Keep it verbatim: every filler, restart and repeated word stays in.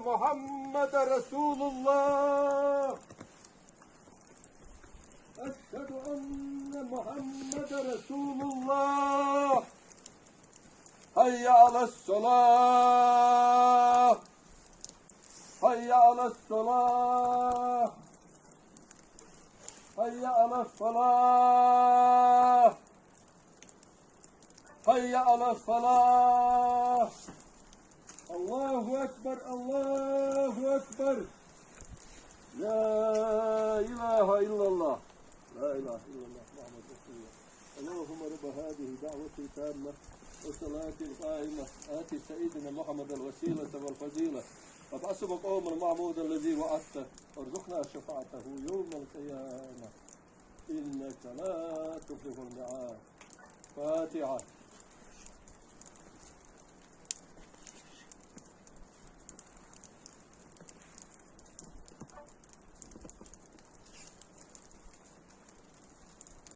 محمد رسول الله. أشهد أن محمد رسول الله. حي على الصلاة. حي على الصلاة. حي على الصلاة. حي على الصلاة. الله أكبر، الله أكبر. لا إله إلا الله. لا إله إلا الله محمد رسول الله. اللهم رب هذه الدعوة التامة والصلاة القائمة، آت سيدنا محمد الوسيلة والفضيلة وابعثه مقاما محمودا الذي وعدته وارزقنا شفاعته يوم القيامة. إنك لا تخلف الميعاد. فاتحة.